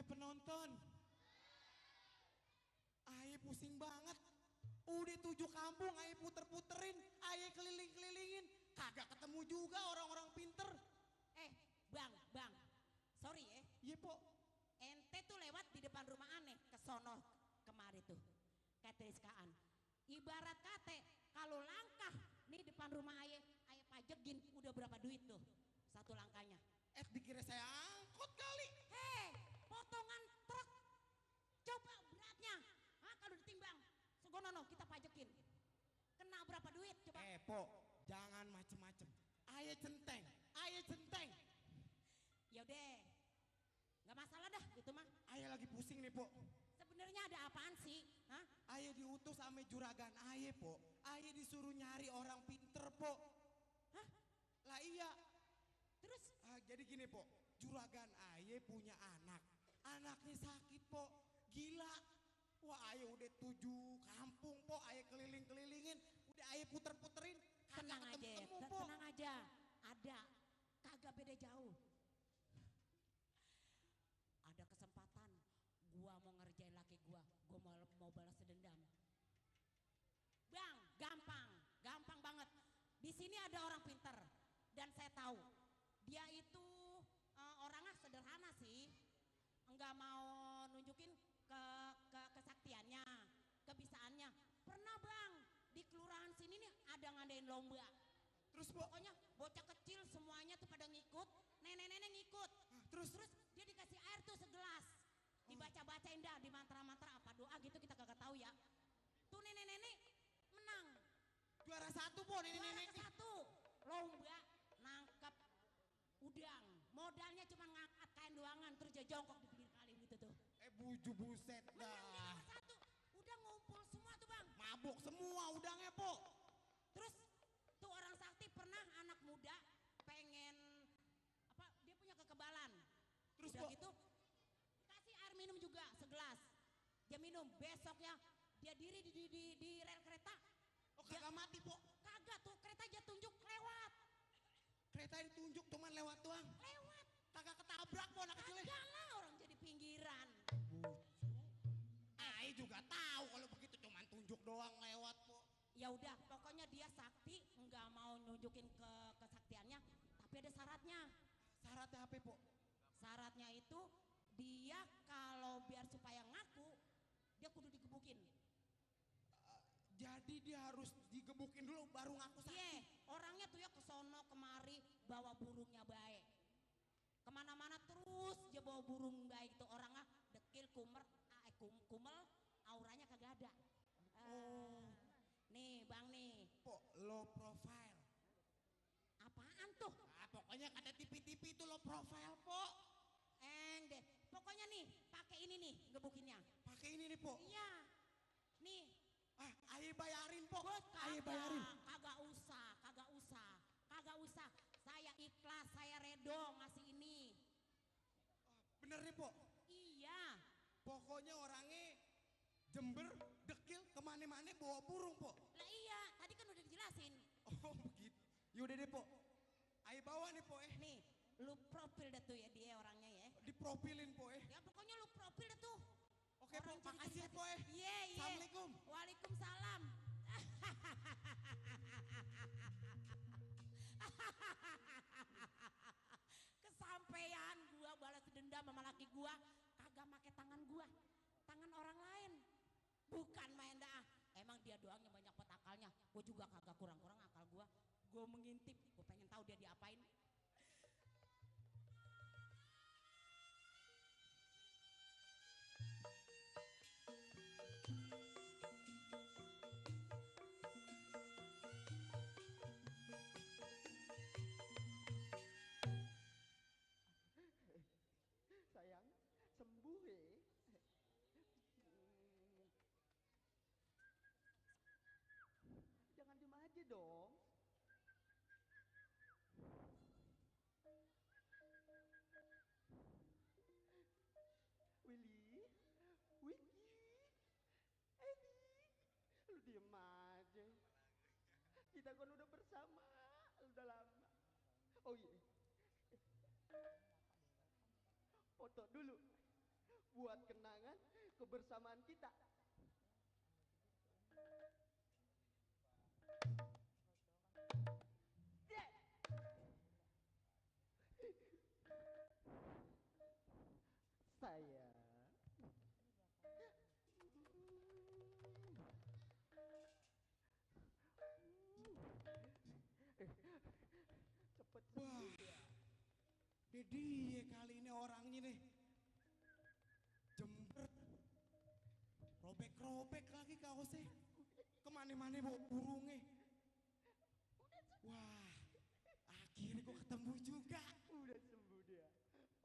Penonton, aye pusing banget. Udah 7 kampung aye puter-puterin, aye keliling-kelilingin, kagak ketemu juga orang-orang pinter. Bang, sorry ya. Iya po. Ente tuh lewat di depan rumah aneh, ke sono kemari tuh, keteriskaan. Ibarat kate, kalau langkah nih depan rumah aye pajekin udah berapa duit tuh satu langkahnya. Dikira saya angkot kali. Potongan truk, coba beratnya. Kalau ditimbang, segonono kita pajekin. Kena berapa duit coba? Po, jangan macem-macem. Aye centeng. Ya udah, nggak masalah dah gitu mah. Aye lagi pusing nih po. Sebenarnya ada apaan sih? Aye diutus sama juragan aye po. Aye disuruh nyari orang pinter po. Lah iya. Terus? Jadi gini po, juragan aye punya anak. Anaknya sakit po, gila. Wah aye udah 7 kampung po, aye keliling-kelilingin. Udah aye puter-puterin. Tenang aja, ada. Kagak beda jauh. Ada kesempatan, gua mau ngerjain laki gua mau balas dendam. Bang, gampang banget. Di sini ada orang pinter dan saya tahu dia itu orangnya sederhana sih, enggak mau nunjukin kesaktiannya, kebisaannya. Pernah bang, di kelurahan sini nih ada ngadain lomba. Terus po? Pokoknya bocah kecil semuanya tuh pada ngikut, nenek-nenek ngikut. Terus dia dikasih air tuh segelas, dibaca-bacain dah, di mantra-mantra apa doa gitu kita kagak tahu ya. Tuh nenek-nenek menang. Juara 1 po nenek-nenek. Juara 1 lomba nangkap udang. Modalnya cuma ngangkat kain doangan terus dia jongkok di pinggir kali gitu tuh. Buju buset dah. Menang juara 1. Udah ngumpul semua tuh bang. Mabuk semua udangnya po. Terus tuh orang sakti pernah anak muda pengen dia punya kekebalan. Terus udah gitu kasih air minum juga segelas. Dia minum, besoknya dia diri di rel kereta. Kagak mati po? Kagak, tuh kereta aja tunjuk lewat. Kereta ditunjuk cuman lewat doang? Lewat. Kagak ketabrak po anak kecilnya? Kagak lah, orang jadi pinggiran. Aye juga tahu kalau begitu cuman tunjuk doang lewat po. Ya udah, pokoknya dia sakti, nggak mau nunjukin kesaktiannya, tapi ada syaratnya. Syaratnya apa po? Syaratnya itu dia kalau biar supaya ngaku, dia kudu digebukin. Jadi dia harus digebukin dulu baru ngaku sakti? Iya, orangnya tuh ya kesono kemari bawa burungnya baik. Kemana-mana terus dia bawa burung baik itu orangnya dekil kumel, auranya kagak ada. Nih bang nih. Po, low profile. Apaan tuh? Pokoknya kata TV-TV itu low profile po. Deh, pokoknya nih pakai ini nih gebukinnya. Pakai ini nih po? Iya. Nih. Aye bayarin po. Aye bayarin. Kagak usah. Saya ikhlas, saya redo ngasih ini. Bener nih po? Iya. Pokoknya orangnya Jember, dekil, kemana-mana bawa burung po. Lah iya, tadi kan udah dijelasin. Oh begitu. Yaudah deh po. Ayo bawa nih po Nih, lu profil dah tuh ya dia orangnya ya. Diprofilin po Ya pokoknya lu profil dah tuh. Oke po, makasih po Iya. Assalamualaikum. Waalaikumsalam. Kesampean gua balas dendam sama laki gua kagak make tangan gua, tangan orang lain. Bukan main dah. Emang dia doang yang banyak petakalnya. Gua juga kagak kurang-kurang akal gua. Gua mengintip, gua pengen tahu dia diapain. Sayang, sembuh ya. Jangan diem aja dong. Willy, Wiki, Eddie, lu diem aja. Kita kan udah bersama, udah lama. Oh iya, foto dulu. buat kenangan kebersamaan kita. Saya cepet Wah, sembuh ya. dia kali ini orangnya nih. Jembret. Robek-robek lagi kaosnya. Kemana-mana bawa burungnya. Wah, akhirnya kok ketemu juga. Udah sembuh dia.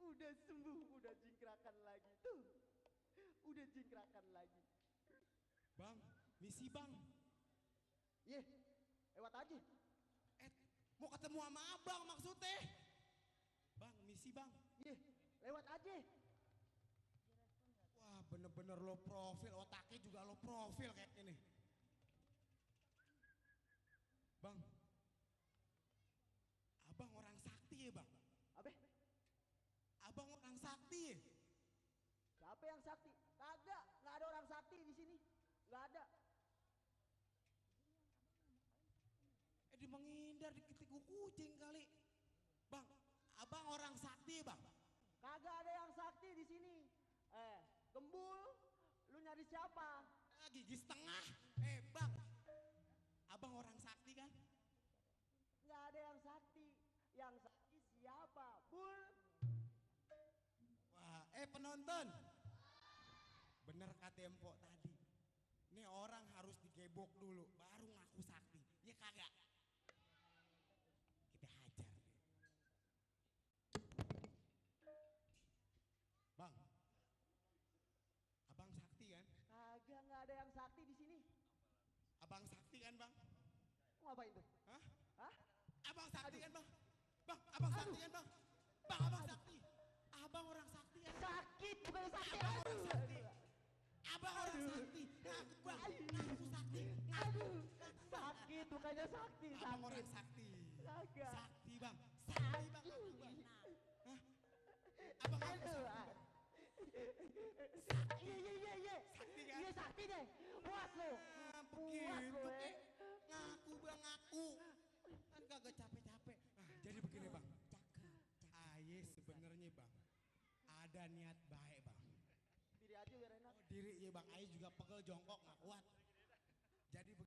Udah sembuh, udah jingkrakan lagi tuh. Udah jingkrakan lagi. Bang, misi bang. Yeh, lewat aja. Mau ketemu sama abang maksudnya. Bang, misi bang. Yeh, lewat aja. Wah, bener-bener low profil, otaknya juga low profil kayak ini. Bang, abang orang sakti ya bang? Abe, Abang orang sakti ya? siapa yang sakti? Kagak, nggak ada orang sakti di sini. Nggak ada. Dia menghindar diketik kucing kali. Bang, abang orang sakti ya bang? Kagak ada yang sakti di sini. Gembul, lu nyari siapa? Gigi setengah. Bang, abang orang sakti kan? Nggak ada yang sakti. Yang sakti siapa? Bul. Wah, penonton. Bener kata Empok tadi. Ini orang harus digebok dulu, baru ngaku sakti. Ya kagak? Kita hajar deh. Bang, abang sakti kan? Kagak, nggak ada yang sakti di sini. Abang sakti kan bang? Mau ngapain tuh? Hah? Hah? Abang sakti kan bang? Bang, abang sakti kan bang? Bang, abang sakti. Abang orang sakti kan? Sakit, bukan sakti. Abang orang Aduh. sakti. Abang orang sakti. Ngaku bang, ngaku sakti. Ngaku. Sakit, bukannya sakti. Abang Sakit. orang sakti. Kagak. Sakti bang. Sakti bang. Ngaku bang. Hah? Abang ngaku Aduh. sakti. Iya. Sakti kan? Iya sakti deh. Puas lo. Begitu lo, ngaku bang, ngaku. Kan kagak capek-capek. Jadi begini bang. Aye sebenarnya bang, ada niat baik bang. Diri aja biar enak. Diri ya bang, Aye juga pegel jongkok nggak